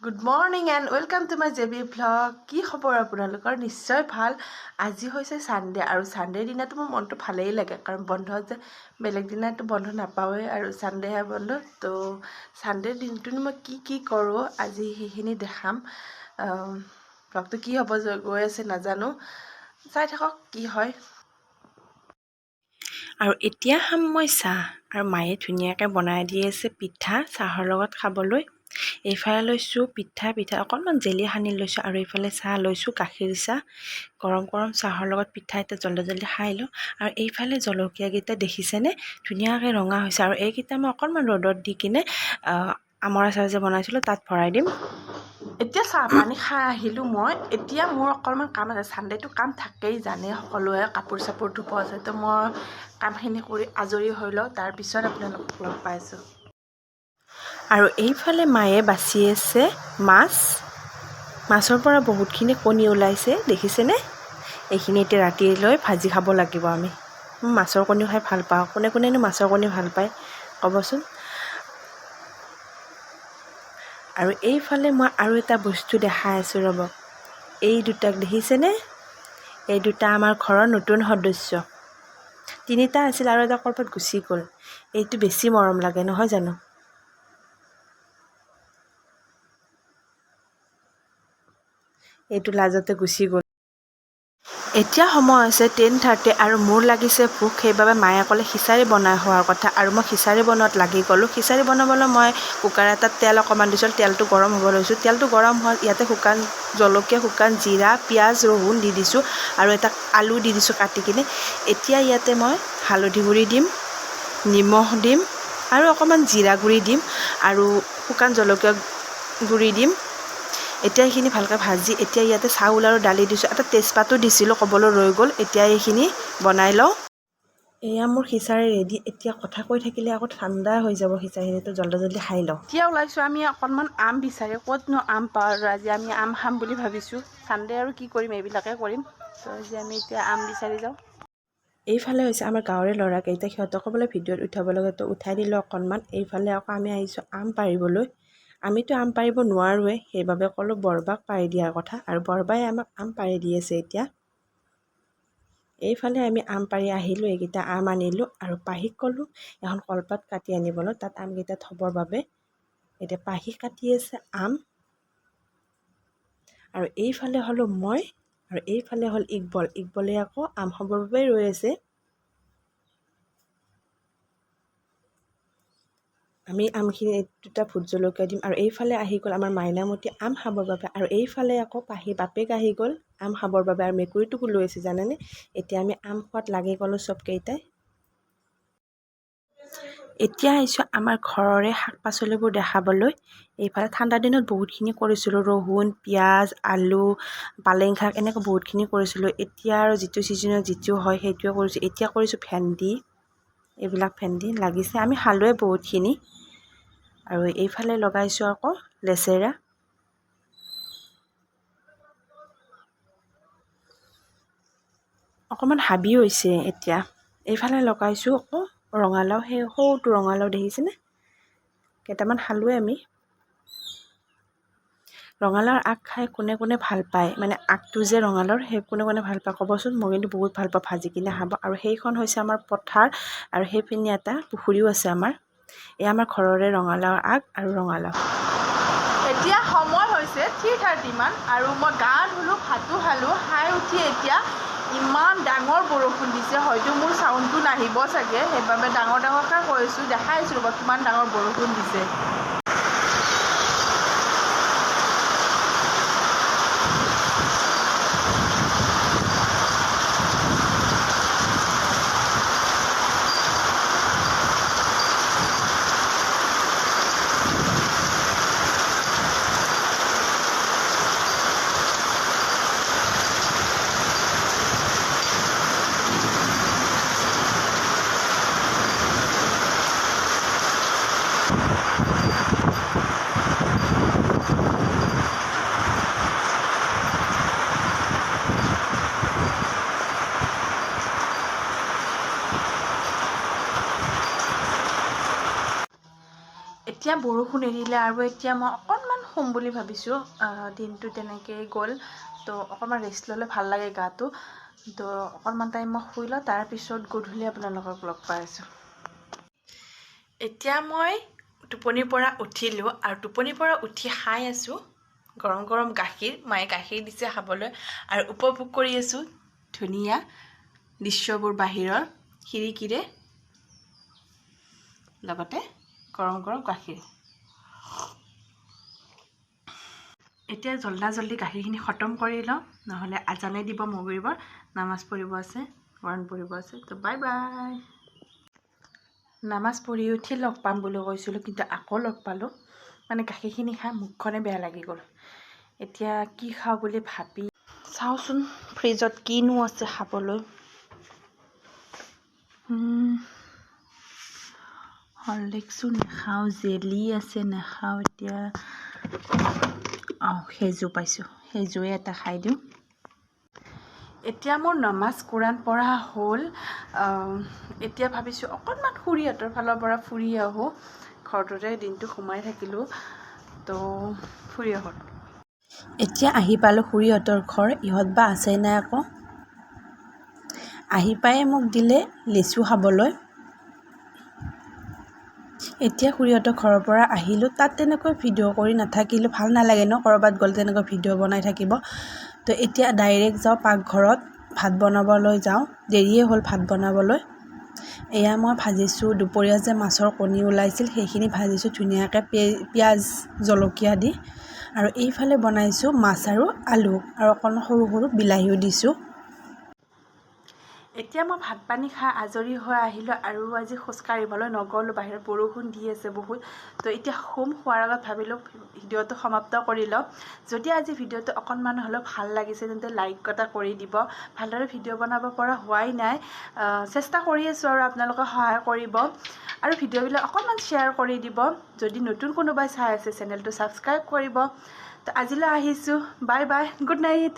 Good morning and welcome to my JB vlog. কি খবৰ আপোনালোকৰ? নিশ্চয় ভাল। আজি হৈছে ছানডে আৰু ছানডেৰ দিনাটো মোৰ মনটো ভালেই লাগে, কাৰণ বন্ধ যে, বেলেগ দিনাটো বন্ধ নাপাওঁৱেই আৰু ছানডেহে বন্ধ। তো ছানডেৰ দিনটোনো মই কি কি কৰোঁ আজি সেইখিনি দেখাম। ভ্লগটো কি হ'ব গৈ আছে নাজানো, চাই থাকক কি হয়। আৰু এতিয়া খাম মই চাহ, আৰু মায়ে ধুনীয়াকৈ বনাই দি আছে পিঠা চাহৰ লগত খাবলৈ। এইফালে লৈছোঁ পিঠা, পিঠা অকণমান জেলি সানি লৈছোঁ, আৰু এইফালে চাহ লৈছোঁ, গাখীৰ চাহ। গৰম গৰম চাহৰ লগত পিঠা এতিয়া জল্দি জল্দি খাই লওঁ। আৰু এইফালে জলকীয়াকেইটা দেখিছেনে, ধুনীয়াকৈ ৰঙা হৈছে। আৰু এইকেইটা মই অকণমান ৰ'দত দি কিনে আমৰ আচাৰ যে বনাইছিলোঁ তাত ভৰাই দিম। এতিয়া চাহ পানী খাই আহিলোঁ মই। এতিয়া মোৰ অকণমান কাম আছে, ছানডেটো কাম থাকেই জানে সকলোৱে, কাপোৰ চাপোৰ ধুব আছে। তো মই কামখিনি কৰি আজৰি হৈ লওঁ, তাৰপিছত আপোনালোকক লগ পাইছোঁ। আৰু এইফালে মায়ে বাচি আছে মাছ, মাছৰ পৰা বহুতখিনি কণী ওলাইছে দেখিছেনে। এইখিনি এতিয়া ৰাতিলৈ ভাজি খাব লাগিব আমি। মাছৰ কণী খাই ভাল পাওঁ, কোনে কোনেনো মাছৰ কণী ভাল পায় ক'বচোন। আৰু এইফালে মই আৰু এটা বস্তু দেখাই আছোঁ ৰ'ব, এই দুটাক দেখিছেনে? এই দুটা আমাৰ ঘৰৰ নতুন সদস্য। তিনিটা আছিল আৰু এটা ক'ৰবাত গুচি গ'ল। এইটো বেছি মৰম লাগে নহয় জানো? এইটো লাজতে গুচি গ'ল। এতিয়া সময় হৈছে 10:30 আৰু মোৰ লাগিছে ভোক, সেইবাবে মায়ে ক'লে খিচাৰি বনাই খোৱাৰ কথা, আৰু মই খিচাৰি বনোৱাত লাগি গ'লোঁ। খিচাৰি বনাবলৈ মই কুকাৰ এটাত তেল অকণমান দিছিলোঁ, তেলটো গৰম হ'ব লৈছোঁ। তেলটো গৰম হোৱাত ইয়াতে শুকান জলকীয়া, শুকান জিৰা, পিঁয়াজ, ৰহুন দি দিছোঁ, আৰু এটা আলু দি দিছোঁ কাটি কিনে। এতিয়া ইয়াতে মই হালধি গুড়ি দিম, নিমখ দিম, আৰু অকণমান জিৰা গুড়ি দিম, আৰু শুকান জলকীয়া গুড়ি দিম। এতিয়া এইখিনি ভালকৈ ভাজি এতিয়া ইয়াতে চাউল আৰু দালি দিছোঁ, এটা তেজপাতো দিছিলোঁ ক'বলৈ ৰৈ গ'ল। এতিয়া এইখিনি বনাই লওঁ। এয়া মোৰ খিচাৰি ৰেডি। এতিয়া কথা কৈ থাকিলে আকৌ ঠাণ্ডা হৈ যাব খিচাৰিটো, জল্দি জল্দি খাই লওঁ। এতিয়া ওলাইছোঁ আমি অকণমান আম বিচাৰি, ক'তনো আম পাওঁ আৰু আজি আমি আম খাম বুলি ভাবিছোঁ। ছানডে আৰু কি কৰিম, এইবিলাকে কৰিম। তো আজি আমি এতিয়া আম বিচাৰি যাওঁ। এইফালে হৈছে আমাৰ গাঁৱৰে ল'ৰাকেইটা, সিহঁতকো বোলে ভিডিঅ'ত উঠাব লাগে, তো উঠাই দিলোঁ অকণমান। এইফালে আকৌ আমি আহিছোঁ আম পাৰিবলৈ। আমিতো আম পাৰিব নোৱাৰোঁৱে, সেইবাবে ক'লোঁ বৰবাক পাৰি দিয়াৰ কথা, আৰু বৰবাই আমাক আম পাৰি দি আছে। এতিয়া এইফালে আমি আম পাৰি আহিলোঁ, এইকেইটা আম আনিলোঁ, আৰু পাহিক ক'লোঁ এখন কলপাত কাটি আনিবলৈ, তাত আমকেইটা থ'বৰ বাবে। এতিয়া পাহি কাটি আছে আম, আৰু এইফালে হ'লোঁ মই, আৰু এইফালে হ'ল ইকবল। ইকবলে আকৌ আম খাবৰ বাবে ৰৈ আছে। আমি আমখিনি দুটা ভোট জলকীয়া দিম। আৰু এইফালে আহি গ'ল আমাৰ মাইনামতী আম খাবৰ বাবে, আৰু এইফালে আকৌ পাহি বাপেক আহি গ'ল আম খাবৰ বাবে, আৰু মেকুৰীটোকো লৈ আছে জানেনে। এতিয়া আমি আম খোৱাত লাগি গ'লোঁ চবকেইটাই। এতিয়া আহিছোঁ আমাৰ ঘৰৰে শাক পাচলিবোৰ দেখাবলৈ। এইফালে ঠাণ্ডা দিনত বহুতখিনি কৰিছিলোঁ, ৰহুন, পিঁয়াজ, আলু, পালেং শাক এনেকৈ বহুতখিনি কৰিছিলোঁ। এতিয়া আৰু যিটো ছিজনত যিটো হয় সেইটোৱে কৰিছোঁ। এতিয়া কৰিছোঁ ভেন্দি, এইবিলাক ভেন্দি লাগিছে, আমি খালোঁৱে বহুতখিনি। আৰু এইফালে লগাইছোঁ আকৌ লেচেৰা। অকণমান হাবি হৈছে এতিয়া। এইফালে লগাইছোঁ আকৌ ৰঙালাও, সেই সৰুটো ৰঙালাও দেখিছেনে, কেইটামান খালোঁৱে আমি। ৰঙালাওৰ আগ খাই কোনে কোনে ভাল পায়, মানে আগটো যে ৰঙালাওৰ, সেই কোনে কোনে ভাল পায় ক'বচোন। মই কিন্তু বহুত ভাল পাওঁ ভাজি কিনে খাব। আৰু সেইখন হৈছে আমাৰ পথাৰ, আৰু সেইপিনে এটা পুখুৰীও আছে আমাৰ। এয়া আমাৰ ঘৰৰে ৰঙালাওৰ আগ আৰু ৰঙালাও। এতিয়া সময় হৈছে 3:30 মান, আৰু মই গা ধুলোঁ, ভাতো খালোঁ, খাই উঠি এতিয়া ইমান ডাঙৰ বৰষুণ দিছে, হয়তো মোৰ চাউণ্ডটো নাহিব চাগে, সেইবাবে ডাঙৰ ডাঙৰকৈ কৈছোঁ, দেখাই আছোঁ ৰ'ব কিমান ডাঙৰ বৰষুণ দিছে। এতিয়া বৰষুণ এৰিলে আৰু এতিয়া মই অকণমান শুম বুলি ভাবিছোঁ। দিনটো তেনেকেই গ'ল, তো অকণমান ৰেষ্ট ল'লে ভাল লাগে গাটো। তো অকণমান টাইম মই শুই লওঁ, তাৰপিছত গধূলি আপোনালোকক লগ পাই আছোঁ। এতিয়া মই টোপনিৰ পৰা উঠিলোঁ আৰু টোপনিৰ পৰা উঠি খাই আছোঁ গৰম গৰম গাখীৰ। মায়ে গাখীৰ দিছে খাবলৈ আৰু উপভোগ কৰি আছোঁ ধুনীয়া দৃশ্যবোৰ বাহিৰৰ খিৰিকীৰে, লগতে গৰম গৰম গাখীৰ। এতিয়া জল্দা জল্দি গাখীৰখিনি খতম কৰি লওঁ, নহ'লে আজানে দিব মগৰিবৰ, নামাজ পঢ়িব আছে, কোৰাণ পঢ়িব আছে। তো বাই বাই। নামাজ পঢ়ি উঠি লগ পাম বুলি কৈছিলোঁ, কিন্তু আকৌ লগ পালোঁ। মানে গাখীৰখিনি খাই মুখখনে বেয়া লাগি গ'ল। এতিয়া কি খাওঁ বুলি ভাবি চাওঁচোন ফ্ৰিজত কিনো আছে খাবলৈ। হৰলিক্সো নাখাওঁ, জেলি আছে নাখাওঁ। এতিয়া অঁ সেজু পাইছোঁ, সেজুৱে এটা খাই দিওঁ। এতিয়া মোৰ নমাজ কোৰাণ পঢ়া হ'ল। এতিয়া ভাবিছোঁ অকণমান খুৰীহঁতৰ ফালৰ পৰা ফুৰি আহোঁ। ঘৰটোতে দিনটো সোমাই থাকিলোঁ, তো ফুৰি আহোঁ। এতিয়া আহি পালোঁ খুৰীহঁতৰ ঘৰ, ইহঁত বা আছে নাই আকৌ। আহি পায়ে মোক দিলে লিচু খাবলৈ। এতিয়া খুৰীহঁতৰ ঘৰৰ পৰা আহিলোঁ, তাত তেনেকৈ ভিডিঅ' কৰি নাথাকিলোঁ, ভাল নালাগে ন ক'ৰবাত গ'লে তেনেকৈ ভিডিঅ' বনাই থাকিব। তো এতিয়া ডাইৰেক্ট যাওঁ পাকঘৰত, ভাত বনাবলৈ যাওঁ, দেৰিয়ে হ'ল ভাত বনাবলৈ। এয়া মই ভাজিছোঁ দুপৰীয়া যে মাছৰ কণী ওলাইছিল সেইখিনি ভাজিছোঁ ধুনীয়াকৈ পিঁয়াজ জলকীয়া দি। আৰু এইফালে বনাইছোঁ মাছ আৰু আলু আৰু অকণ সৰু সৰু বিলাহীও দিছোঁ। এতিয়া মই ভাত পানী খাই আজৰি হৈ আহিলোঁ আৰু আজি খোজকাঢ়িবলৈ নগ'লোঁ, বাহিৰত বৰষুণ দি আছে বহুত। তো এতিয়া শুম, শোৱাৰ আগত ভাবিলোঁ ভিডিঅ'টো সমাপ্ত কৰি লওঁ। যদি আজি ভিডিঅ'টো অকণমান হ'লেও ভাল লাগিছে তেন্তে লাইক এটা কৰি দিব। ভালদৰে ভিডিঅ' বনাব পৰা হোৱাই নাই, চেষ্টা কৰি আছোঁ আৰু আপোনালোকে সহায় কৰিব আৰু ভিডিঅ'বিলাক অকণমান শ্বেয়াৰ কৰি দিব। যদি নতুন কোনোবাই চাই আছে চেনেলটো ছাবস্ক্ৰাইব কৰিব। তো আজিলৈ আহিছোঁ, বাই বাই, গুড নাইট।